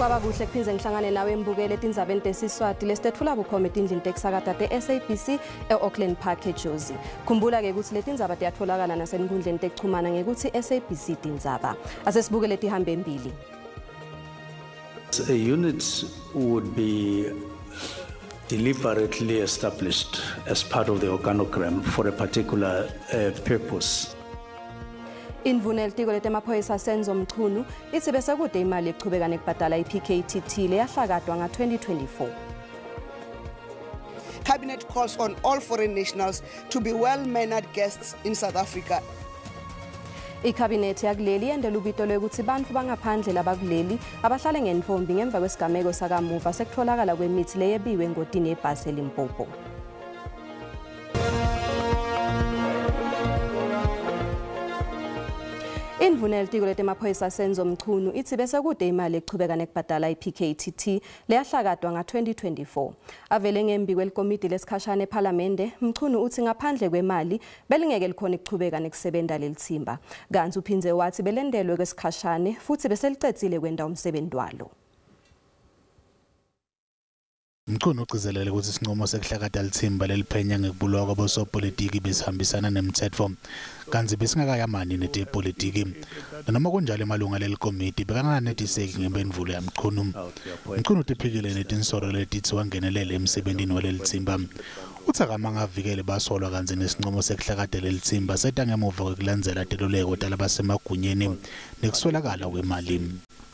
Kwaba kuhle kuphindze ngihlangane nawe embukele etindzabeni tesiswati lesitetfula bukhoma etindlini tekusakata te-SABC e-Auckland Park eJozi. Khumbula-ke kutsi letindzaba tiyatfolakala nasenkundleni tekuchumana ngekutsi SABC Tindzaba. Asesibuke letihambe embili. A unit would be deliberately established as part of the organogram for a particular purpose. Indvuna yelitiko letemaphoyisa Senzo Mchunu itsi bese kude imali ekuchubeka nekubhadala i-PKTT leyahlakatwa nga-2024. Cabinet calls on all foreign nationals to be well-mannered guests in South Africa. Ikhabinethi yakuleli yendela ubito lwekuthi bantfu bangaphandle labakuleli abahlale ngentfombi ngemva kwesigameko sakamuva sekutholakala kwemithi leyebiwe engotini yebhasi eLimpopo. Indvuna yelitiko letemaphoyisa Senzo Mchunu itsi bese kude imali ekuchubeka nekubhadala i-PKTT leyahlakatwa nga-2024. Avele ngembi kwelikomidi lesikhashana ephalamende, Mchunu utsi ngaphandle kwemali belingeke likhona ukuchubeka nekusebenta lelitsimba. Kantsi uphindze watsi belentelwe kwesikhashane futsi beselicedzile kwenta umsebenzi walo. Mchunu ugcizelele kutsi sincumo sekuhlakata litsimba leliphenya ngekubulawa kwabosopolitiki besihambisana nemtsetfo kantsi besingakayamani netepolitiki. Noma kunjalo emalunga lelikomiti bekanganetiseki ngemphendvulo yaMchunu. Mchunu utiphikile netinsolo letitsi wangenelela emsebentini walelitsimba. Utsi akamange avikele basolwa kantsi nesincumo sekuhlakata lelitsimba seta ngemuva kwekulandzela teluleko talabasemagunyeni nekuswelakala kwemali.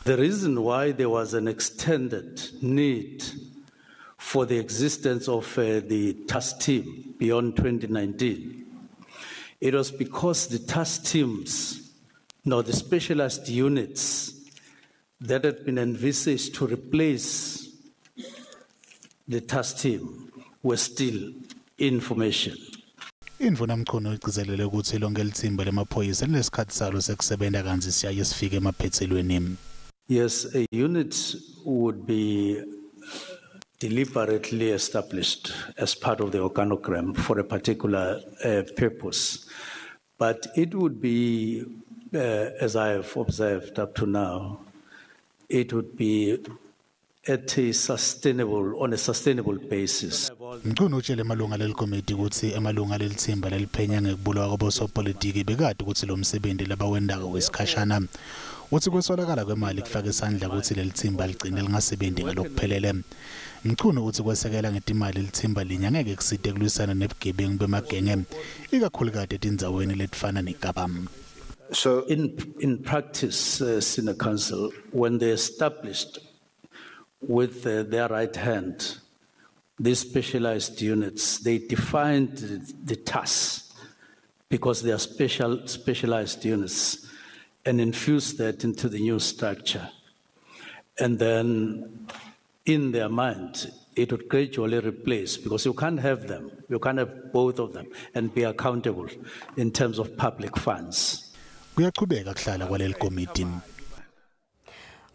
The reason why there was an extended need for the existence of the task team beyond 2019, it was because the task teams, no, the specialized units that had been envisaged to replace the task team were still in formation. Indvuna Mchunu igcizelele kutsi lonke litsimba lemaphoyisa linesikhatsi salo sekusebenta kantsi siyaye sifike emaphetselweni. Yes, a unit would be deliberately established as part of the organogram for a particular purpose. But it would be, as I have observed up to now, it would be at a sustainable, on a sustainable basis. Mchunu utjele emalunga lelikomiti kutsi emalunga lelitsimba leliphenya ngekubulawa kwabosopolitiki bekati kutsi lo msebenzi labawentako wesikhashana. Utsi kweswelakala kwemali kufaka isandla kutsi lelitsimba ligcine lingasebenti ngalokuphelele. Mchunu utsi kwesekela ngetimali litsimba linye angeke kusite kulwisana nebugebengu bemagenge ikakhulukati etindzaweni letifana neKapa. So in practice, Senior Counsel, when they established with their right hand these specialized units, they defined the tasks because they are specialized units and infused that into the new structure. And then in their mind, it would gradually replace, because you can't have them, you can't have both of them and be accountable in terms of public funds. Kuyachubeka kuhlala kwaleli komiti.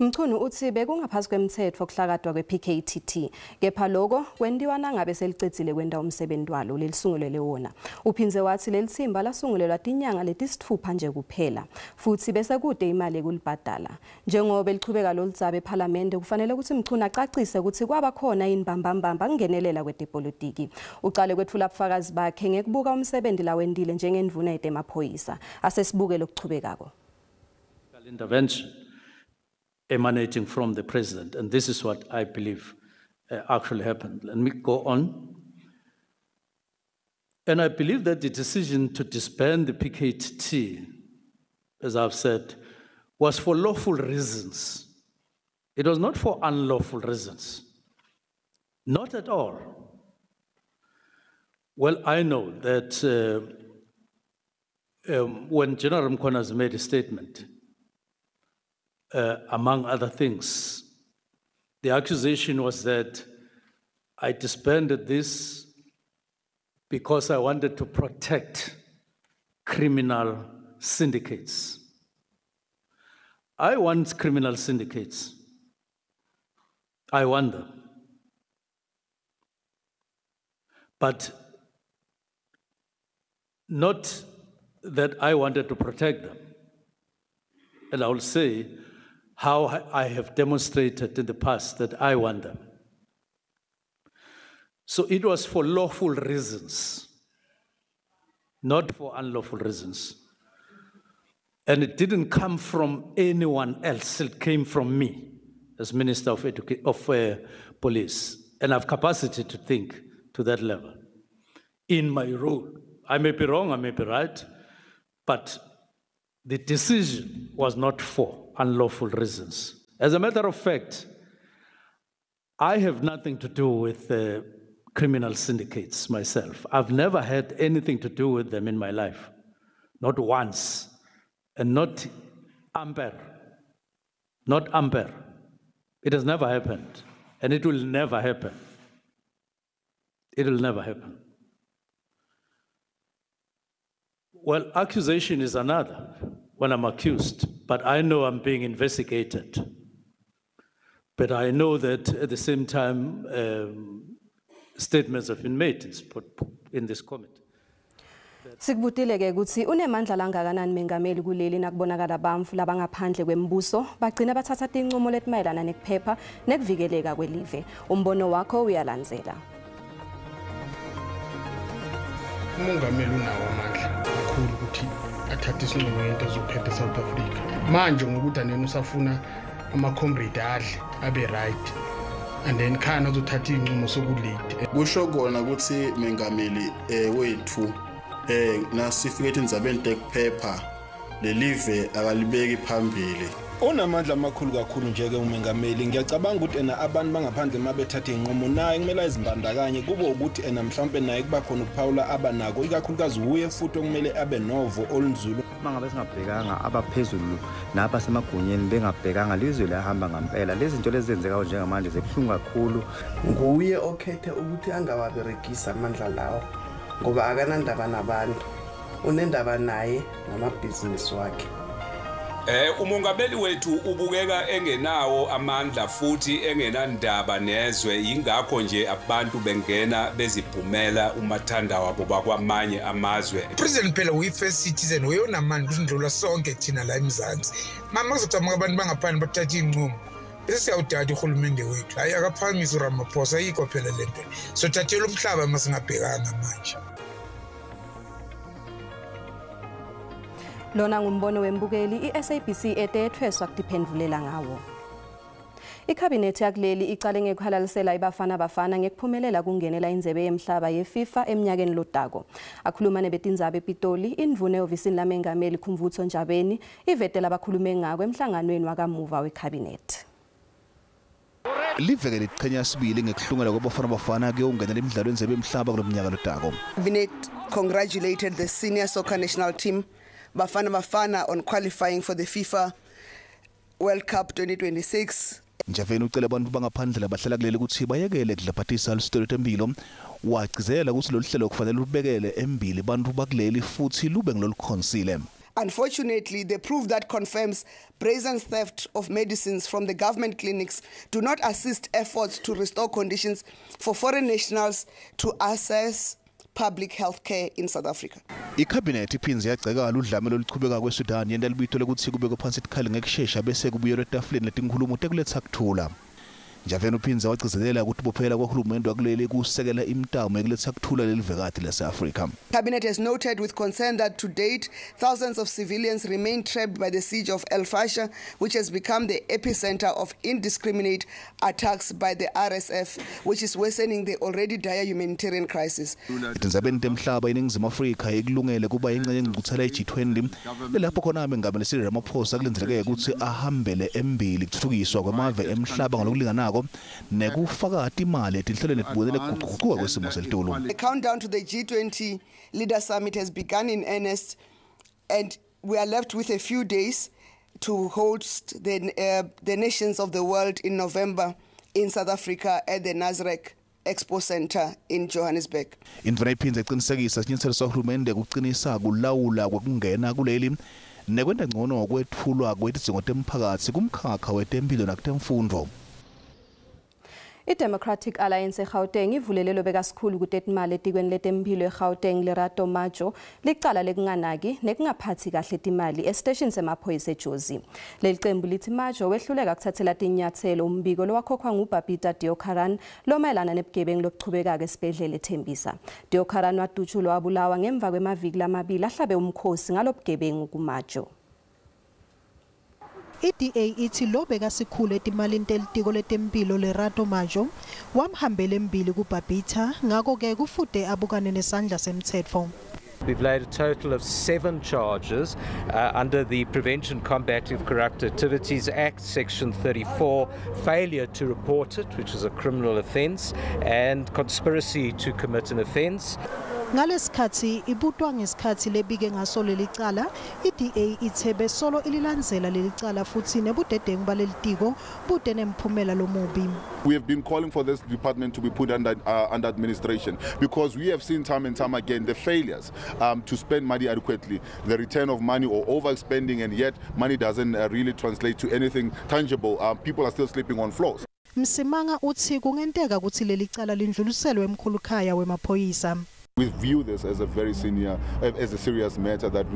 Mchunu utsi bekungaphasi kwemtsetfo kuhlakatwa kwe-PKTT kepha loko kwentiwa nangabe selicedzile kwenta umsebenzi walo lelisungulelwe wona. Uphindze watsi lelitsimba lasungulelwa tinyanga letisitfupha nje kuphela futsi bese kude imali yekulibhadala. Njengoba lichubeka loludzaba ephalamende kufanele kutsi Mchunu acacise kutsi kwaba khona yini mbambambamba kungenelela kwetepolitiki. Ucale kwetfula bufakazi bakhe ngekubuka umsebenzi lawentile njengendvuna yetemaphoyisa. Asesibuke lokuchubekako. Intervention emanating from the president, and this is what I believe actually happened. Let me go on. And I believe that the decision to disband the PKTT, as I've said, was for lawful reasons. It was not for unlawful reasons. Not at all. Well, I know that when General Mkhwanazi made a statement, among other things, the accusation was that I disbanded this because I wanted to protect criminal syndicates. I want criminal syndicates. I want them. But not that I wanted to protect them. And I will say how I have demonstrated in the past that I want them. So it was for lawful reasons, not for unlawful reasons. And it didn't come from anyone else, it came from me as Minister of Police. And I have capacity to think to that level in my role. I may be wrong, I may be right, but the decision was not for unlawful reasons. As a matter of fact, I have nothing to do with criminal syndicates myself. I've never had anything to do with them in my life, not once, and not ampere, not ampere. It has never happened, and it will never happen. It will never happen. Well, accusation is another when I'm accused, but I know I'm being investigated. But I know that at the same time, statements have been made in this committee. Sikubutile ke kutsi unemandla langakanani mengameli kuleli nakubonakala bantfu labangaphandle kwembuso bagcina bathatha tincumo letimayelana nekuphepha nekuvikeleka kwelive. Umbono wakho uyalandzela. Umongameli unawo amandla kakhulu ukuthi athathe isinqumo ngento ezophethe South Africa. Manje ngokuthi anene usafuna ama-comrade adle abe right, and then khana azothatha inqumo sokulate. Kusho kona ukuthi mengameli wethu nasifike etindzabeni tekuphepha lelive akalibeki phambili. Unamandla amakhulu kakhulu nje ke umengameli. Ngiyacabanga ukuthi ena abantu bangaphandle mabethatha inqumo naye kumele azimbandakanye, kube ukuthi ena mhlawumbe naye kuba khona ukuphawula abanako, ikakhulukazi uye futhi okumele abe novo olunzulu. Mangabe singabhekanga abaphezulu nabasemagunyeni bengabhekanga lizwe liyahamba ngempela. Lezi zinto lezi zenzekayo njengamanje zibuhlungu kakhulu. Nguye okhethe ukuthi angawaberegisa amandla lawo ngoba akanandaba nabantu, unendaba naye namabhizinisi wakhe. Umongameli wethu ubukeka engenawo amandla futhi engenandaba nezwe, yingakho nje abantu bengena beziphumela umathanda wabo bakwamanye amazwe. President phela uyi-first citizen, uyonamandla usindlula sonke thina la eMzansi. Mama kuzoqhamuka abantu bangaphandle bathathe iy'nqumo bese siyawudada uhulumende wethu. Hhayi, akaphakamise uRamaphosa, ayikho phela le nto. Sothathela umhlaba uma singabhekanga manje. Lona ngumbono wembukeli iSABC etethweswa kutiphendvulela ngawo. Ikhabinethi yakuleli icale ngekuhalalisela iBafana Bafana ngekuphumelela kungenela indzebe yemhlaba yeFIFA eminyakeni lotako. Akhuluma nebetindzaba ePitoli, indvuna ehhovisini lamengameli Khumbudzo Ntshavheni ivetela abakhulume ngako emhlanganweni wakamuva wekhabinethi. Liveke liqhenya sibili ngekuhlungela kwaBafana Bafana kuyongenela imidlalo yendzebe yemhlaba kulomnyaka lotako. Cabinet congratulated the senior soccer national team Bafana Bafana on qualifying for the FIFA World Cup 2026. Ntshavheni ucele abantu bangaphandle labahlala kuleli ukuthi bayekele kudlaphatisa lusitolo lwempilo. Wagcizelela ukuthi lolu hlelo kufanele lubekele embili bantu bakuleli futhi lube ngilolukhonsile. Unfortunately, the proof that confirms brazen theft of medicines from the government clinics do not assist efforts to restore conditions for foreign nationals to access public health care in South Africa. Ikhabinethi iphindze yagceka udlame loluchubeka kweSudan yenta libito lokuthi kubekwe phansi tikhali ngekushesha bese kubuyelwa etafuleni letinkhulumo tekuletsa kuthula. Ntshavheni uphindze wagcizelela ukuthi bophela kwahulumende wakuleli kusekela imitamo ekuletsa kuthula lelivekati lase-Afrika. Cabinet has noted with concern that to date thousands of civilians remain trapped by the siege of El Fasher, which has become the epicenter of indiscriminate attacks by the RSF, which is worsening the already dire humanitarian crisis. Etindzabeni temhlaba iNingizimu Afrika ikulungele kuba ingxenye yengqungquthela ye-G20 lapho khona mengameli Cyril Ramaphosa kulindzeleke ukuthi ahambele embili kuthuthukiswa kwamave emhlaba ngalokulinganako nekufaka imali etinhlelweni letibukene nekuguquguquka kwesimo selitulu. The countdown to the G20 Leader Summit has begun in earnest, and we are left with a few days to host the nations of the world in November in South Africa at the Nasrec Expo Center in Johannesburg. Indvuna iphindze iqinisekisa sinyatselo sahulumende kuqinisa kulawula kwekungena kuleli nekwenta ngcono kwetfulwa kwetidzingo temphakatsi kumkhakha wetempilo nakutemfundvo. I-Democratic Alliance eGauteng ivulele lobekasikhulu kutetimali etikweni letemphilo eGauteng Lerato Majo licala lekunganaki nekungaphathi kahle timali esiteshini semaphoyisa eJozi. Leli qembu lithi Majo wehluleka kuthathela tinyathelo umbiko lowakhokhwa nguBabita Deokaran lomayelana nebugebengu lobuchubekako esibhedlela eThembisa. Deokaran wadutshulwa wabulawa ngemva kwemaviki lamabili ahlabe umkhosi ngalobugebengu kuMajo. I-DA ithi lo bekasikhulu etimalini telitiko letemphilo Lerato Majo wamhambela embili kuBabita, ngakho-ke kufude abukane nesandla semthetfo. We've laid a total of 7 charges under the Prevention Combating of Corrupt Activities Act, Section 34, failure to report it, which is a criminal offence, and conspiracy to commit an offence. Ngalesikhathi ibutwa ngesikhathi lebike ngaso leli cala, i-DA ithe besolo ililandzela leli cala futhi nebudedengu balelitiko bude nemphumela lomubi. We have been calling for this department to be put under administration because we have seen time and time again the failures to spend money adequately, the return of money or overspending, and yet money doesn't really translate to anything tangible. People are still sleeping on floors. Msimanga uthi kungenteka ukuthi leli cala lindluliselwe emkhulukhaya wemaphoyisa. We view this as a very senior, as a serious matter that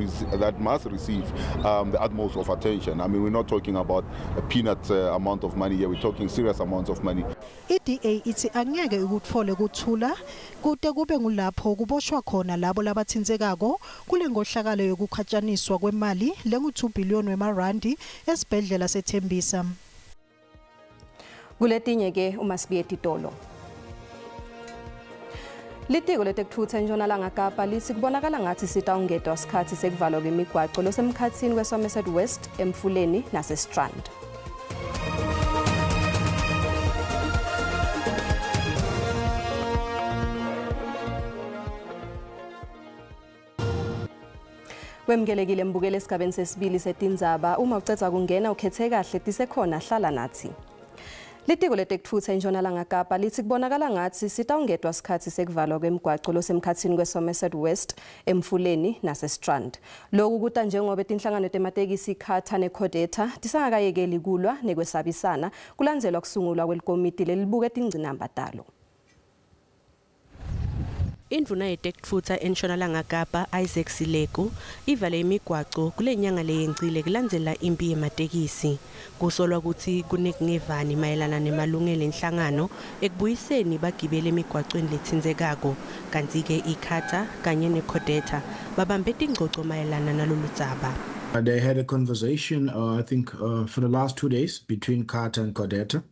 that must receive the utmost of attention. I mean, we're not talking about a peanut amount of money here. We're talking serious amounts of money. I-DA ithi angeke ikutfole kuthula kute kube ngulapho kuboshwa khona labo labatsintsekako kule ngohlakalo yokukhatshaniswa kwemali lengu-2 billion wemarandi esibhedlela seThembisa. Kuletinye ke uma sibuye titolo. Litiko letekutfutsa eNtshonalanga Kapa lithi kubonakala ngathi sitawungetwa sikhathi sekuvalwa kwemigwaco losemkhatsini kweSomerset West, Emfuleni naseStrand. Wemukelekile mbukele esigabeni sesibili setindzaba. Uma ucedza kungena ukhethe kahle tisekhona, hlala nathi. Litiko letekutfutsa eNtshonalanga Kapa lithi kubonakala ngathi sitawungetwa sikhathi sekuvalwa kwemigwaco losemkhatsini kweSomerset West, Emfuleni naseStrand. Lokhu kuta njengoba tinhlangano tematekisi iCATA neCodeta tisangakayekeli kulwa nekwesabisana kulandzelwa kusungulwa kwelikomiti lelibuke tingcinamba talo. Indvuna yetekutfutsa eNtshonalanga Kapa Isaac Sileku ivale imigwaco kule nyanga leyengcile kulandzela impi yematekisi. Kusolwa kutsi kunekungevani mayelana nemalungelo enhlangano ekubuyiseni bagibeli emigwacweni letsintsekako, kantsi-ke iCATA kanye neCodeta babambe tingcoco mayelana nalolu dzaba. They had a conversation, I think, for the last 2 days between CATA and Codeta,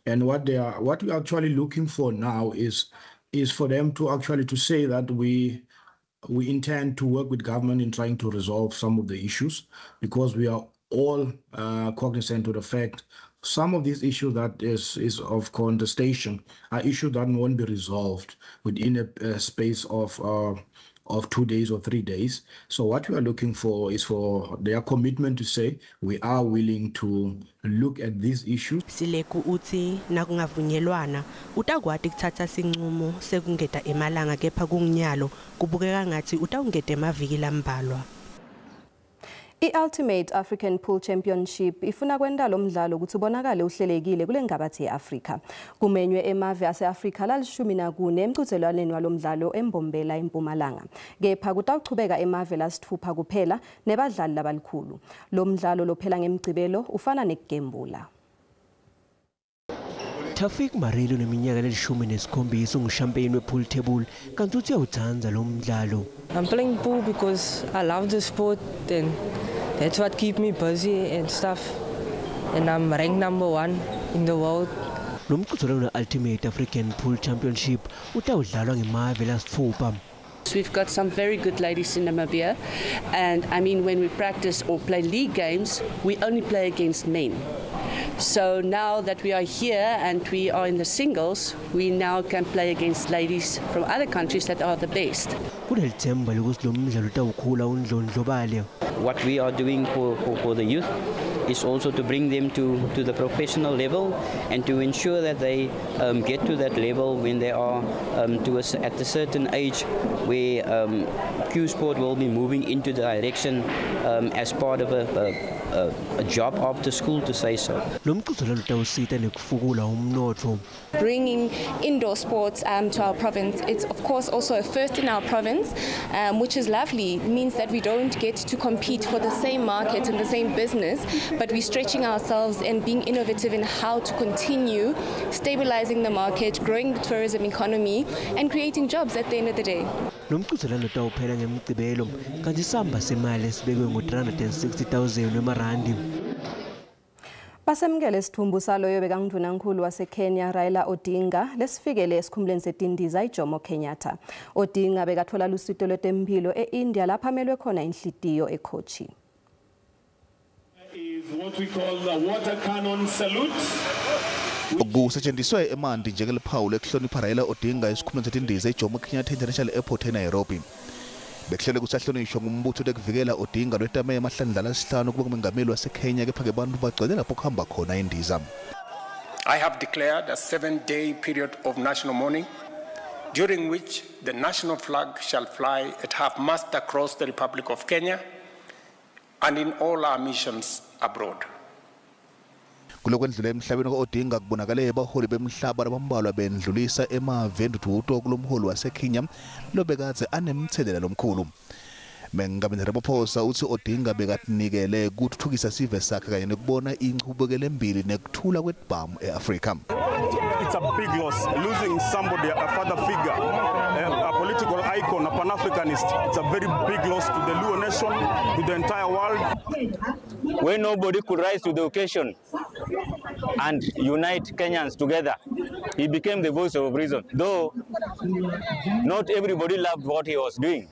and what we're actually looking for now is for them to actually to say that we intend to work with government in trying to resolve some of the issues, because we are all cognizant to the fact some of these issues that is of contestation are issues that won't be resolved within a space of 2 days or 3 days. So what we are looking for is for their commitment to say we are willing to look at these issues. Sileku uthi nakungavunyelwana utakwati kuthatha sinqumo sekungeta emalanga, kepha kunginyalo kubukeka ngathi utawungeta emaviki lambalwa. I-Ultimate African Pool Championship ifuna kwenta lo mdlalo ukuthi ubonakale uhlelekile kule ngabathi ye-Afrika. Kumenywe emave ase-Afrika lali-14 emchudzelwaneni walo mdlalo eMbombela eMpumalanga. Kepha kutawuchubeka emave lasitfupha kuphela nebadlali labalikhulu. Lo mdlalo lophela ngemgcibelo ufana nekugembula. Tafik Marilo neminyaka le-17 ungushampeni we-pool table kanti uthi uyawuthanda lo mdlalo. I'm playing pool because I love the sport and that's what keeps me busy and stuff. And I'm ranked number 1 in the world. Lo mqhudelwano we-Ultimate African Pool Championship utawudlalwa ngemave lasitfupha. We've got some very good ladies in Namibia, and I mean, when we practice or play league games, we only play against men. So now that we are here and we are in the singles, we now can play against ladies from other countries that are the best. Kunelithemba lokuthi lo mdlalo utawukhula undlondlobale. What we are doing for the youth is also to bring them to the professional level and to ensure that they get to that level when they are at a certain age where cue sport will be moving into the direction as part of a job after school, to say so. Bringing indoor sports to our province, it's of course also a first in our province, which is lovely. It means that we don't get to compete for the same market and the same business, but we're stretching ourselves and being innovative in how to continue stabilizing the market, growing the tourism economy, and creating jobs at the end of the day. Lomqhudelwano utawuphela ngeMgqibelo kanti isamba semali esibekwe ngo-360,000 wemarandi. Basemukele isithumbu saloyo bekangundvunankhulu waseKenya Raila Odinga lesifikele esikhumulweni setindiza iJomo Kenyatta. Odinga bekathola lusito lwetempilo e-India lapho amelwe khona inhlitiyo eKochi. Is what we call the water cannon salute. Kusetshenziswe emanti njengeliphawu lekuhlonipha Raila Odinga esikhumulweni setindiza eJomo Kenyatta International Airport eNairobi. Bekuhlele kusahlonishwa ngumbutho lekuvikela Odinga lwetame emahlandla lasihlanu kuba ngumengameli waseKenya, kepha ke bantu bagcwele lapho kuhamba khona indiza. I have declared a 7-day period of national mourning, during which the national flag shall fly at half-mast across the Republic of Kenya and in all our missions abroad. Kulokwendlula emhlabeni ko-Odinga kubonakale baholi bemhlaba labambalwa bendlulisa emave endududo kulomholi waseKenya lobekadze anemthelela lomkhulu. Mengameli Ramaphosa uthi Odinga bekatinikele kuthuthukisa sive sakhe kanye nekubona inchubekelo embili nekuthula kwetibhamu e-Afrika. It's a big loss, losing somebody, a father figure, a political icon, a Pan-Africanist. It's a very big loss to the Luo nation, to the entire world. When nobody could rise to the occasion and unite Kenyans together, he became the voice of reason, though not everybody loved what he was doing.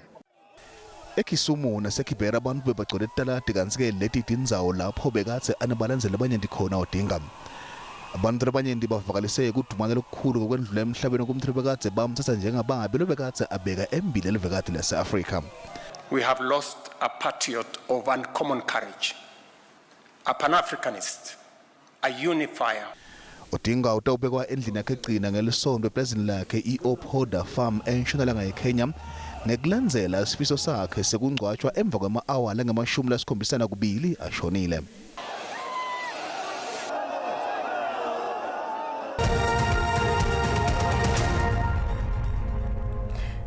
eKisumu naseKibera abantu bebagcwele etitaladi kantsi-ke leti tindzawo lapho bekadze anebalandzeli labanyenti khona Odinga. Abantu labanyenti bavakalise kudumana lokukhulu ngokwendlula emhlabeni kumthetho bekadze bamthatha njengababi lobekadze abeka embili elivekati lase-Afrika. We have lost a patriot of uncommon courage, a Pan-Africanist, a unifier. Odinga utawubekwa endlini yakhe egcina ngelisonto eplazini lakhe i-Opoda Farm entshonalanga yeKenya ngekulandzela sifiso sakhe sekungcwatshwa emva kwema-awa langama-72 ashonile.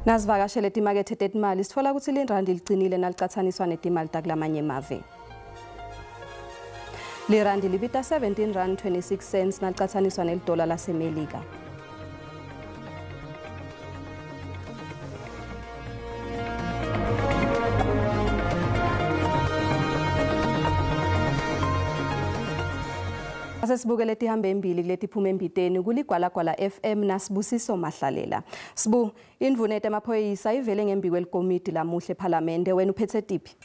Nasivakashele timakethe tetimali sitfola kutsi lirandi ligcinile nalicatsaniswa netimali takulamanye emave. Lirandi libita 17 rand 26 cents nalicatsaniswa nelidola laseMelika. Asesibukele tihambe embili kuletiphuma embiteni kuligwalagwala FM nasibusiso Mahlalela. Sibu, indvuna yetemaphoyisa ivele ngembi kwelikomiti lamuhle ePhalamende, wena uphethe tiphi?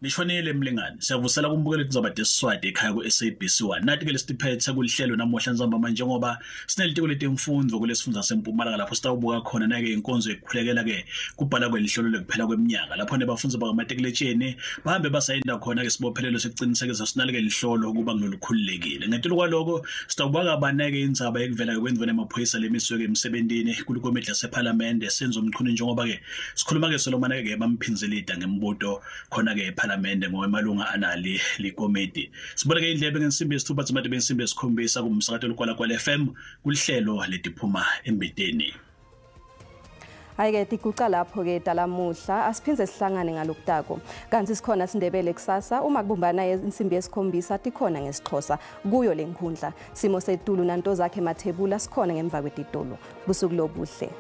Nishonile mlingani, siyavusela kumbukelo tindzaba tesiswati ekhaya ku-SABC 1. Nathi ke lesiphethe kulihlelo namuhla ntsambama njengoba sinelitiko letemfundvo kulesifundza seMpumalanga lapho sitawubuka khona nake inkonzo yekukhulekela ke kubhala kwelihlolo lekuphela kweminyaka lapho nebafundi bakamatikiletsheni bahambe basayinda khona ke sibophelelo sekucinisekisa sinalike lihlolo ukuba ngilolukhululekile. Ngetulu kwaloko sitawubuka kabaneke indzaba yekuvela kwendvuna yemaphoyisa lemiswe ke emsebentini kulikomiti lasePhalamende Senzo Mchunu njengoba ke sikhuluma ke solomana ke bamphinzelida ngembuto khona ke ePhalamende ngowemalunga anali likomiti. Siboleke indlebe ngensimbi yesithupha tsimade bensimbi yesikhombisa kumsakato Ligwalagwala FM kulihlelo letiphuma embiteni. Hayi-ke tiguca lapho-ke talamuhla asiphinze sihlangane ngalokutako kanti sikhona siNdebele kusasa uma kubumbana insimbi yesikhombisa tikhona ngesiXhosa kuyo le nkundla. Simo setulu nanto zakhe Mathebula sikhona ngemva kwetitolo. Busuku lobuhle.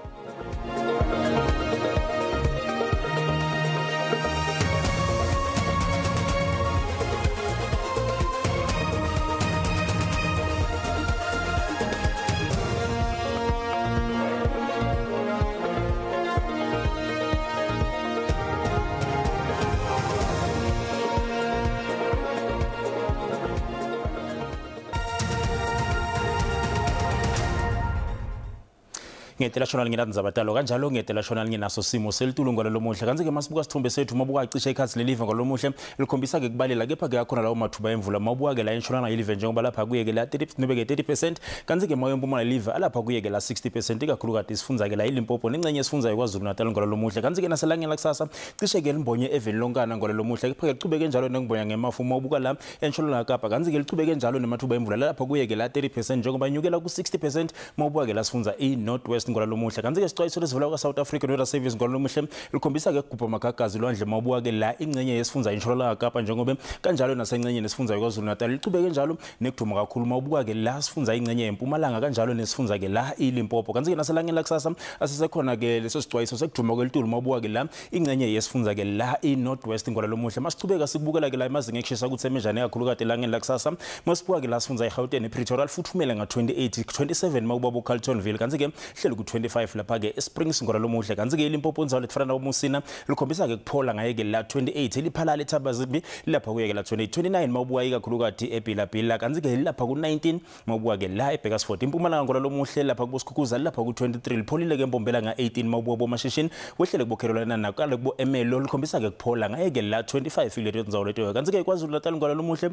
Ngetela shona lingenatindzaba talo kanjalo ngetela shona lingenaso simo selitulu ngwalolomuhle. Kanti-ke masibuka sithombe sethu mabuka cishe ikhathi lelive ngwalolomuhle likhombisa ke kubalela kepha ke akhona lawo mathuba emvula mawubuka ke la entshonalanga yelive njengoba lapha kuye ke la 30 kanti-ke mawe empumalanga live alapha kuye ke la 60% ikakhulukati sifundza ke la iLimpopo nengcenye esifundza yaKwaZulu Natal ngwalolomuhle. Kanti-ke naselangeni lakusasa cishe ke limbonye eveni lonkana ngwalolomuhle kepha ke lichubeke njalo nengimbonya ngemafu mawubuka la entshonalanga Kapa. Kanti-ke lichubeke njalo nemathuba emvula lapha kuye ke la 30% njengoba inyukela ku-60% mawubuka ke la sifundza i-North West ngwalolomuhle. Kanti-ke sicwayiso lesivela kwa-South African Weather Service ngwalolomuhle likhombisa ke kugubha amagagazi lwandle mawubuka ke la ingcenye yesifundza intshonalanga Kapa njengoba kanjalo nasengcenye nesifundza yaKwaZulu Natal lichubeke njalo nekuduma kakhulu mawubuka ke la sifundza ingcenye yempumalanga kanjalo nesifundza ke la iLimpopo. Kanti-ke naselangeni lakusasa asisekhona ke leso sicwayiso sekuduma kwelitulu mawubuka ke la ingcenye yesifundza ke la i-North West ngwalolomuhle. Masichubeka sikubukela ke la emazinga ekushisa kutsi emenjani kakhulukati elangeni lakusasa. Masibuka ke la sifundza iGauteng ePretoria lifuthumele nga-28 27 mawubuka bo-Carltonville. Kanti-ke hleli ku-25 lapha ke eSprings ngwalolomuhle. Kanti-ke iLimpopo indzawo letifana naboMusina likhombisa ke kuphola ngaye ke la 28 eliphalala eThabazimbi lapha kuye ke la 28 29 mawubuka ikakhulukati eBhilabhila. Kanti-ke lapha ku-19 mawubuka ke la eBakersford. Impumalanga ngwalolomuhle lapha kuboSikhukuza lapha ku-23 lipholile ke Mbombela nga-18 mawubuka boMashishini wehlele kuboKherolana nakale kubo-Emelo likhombisa ke kuphola ngaye ke la 25 ileto ndzawo leto. Kanti-ke KwaZulu Natal ngwalolomuhle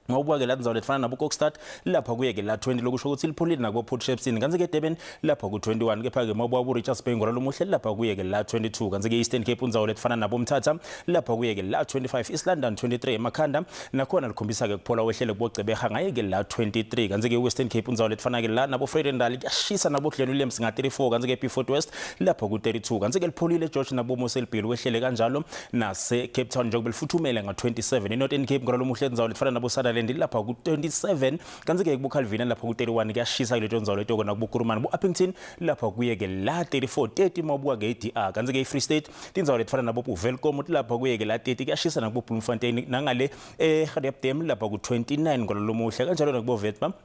mawubuka ke la ndzawo letifana nabo Kokstad lapha kuye ke la 20 lokusho ukuthi lipholile nakubo Port Shepstone. Kanti-ke Durban lapha ku-21 kepha-ke mawubuka ku-Richards Bay ngwalolomuhle lapha kuye ke la 22. Kanti-ke Eastern Cape indzawo letifana nabo Mthatha lapha kuye ke la 25 East London 23 Emakhanda nakhona likhombisa ke kuphola wehlele kuboGqeberha ngaye ke la 23. Kanti-ke Western Cape indzawo letifana ke la nabo Vredendal kuyashisa nabo Glen Williams nga-34. Kanti-ke Beaufort West lapha ku-32. Kanti-ke lipholile George nabo Mossel Bay wehlele kanjalo nase Cape Town njengoba lifuthumele nga-27. I-Northern Cape ngwalolomuhle indzawo letifana nabo Sutherland lapha ku-27. Kanti-ke kubo Calvin lapha ku-31 kuyashisa kuleto ndzawo leto kona kubo Kurumane bo-Upington lapha kuye ke la 34 30 mawubuka ke i-DR. Kanti-ke i-Free State tindzawo letifana nabo Welkom lapha kuye ke la 30 kuyashisa nakubo Bloemfontein nangale eGariep Dam lapha ku-29 ngwalolomuhle kanjalo nakubo Witbank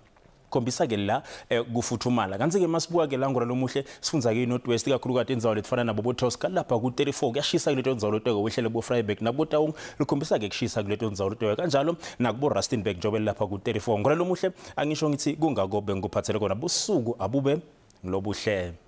khombisa ke la kufuthumala. Kanti-ke masibuka ke la ngwalolomuhle sifundza ke i-North West ikakhulukati indzawo letifana nabo boTosca lapha ku-34 kuyashisa kuleto ndzawo leto wehlele kubo Vryburg nakubo Taung likhombisa ke kushisa kuleto ndzawo leto kanjalo nakubo Rustenburg njengoba lapha ku-34 ngwalolomuhle. Angisho ngithi kungako bengikuphathele kona busuku abube ngilobuhle.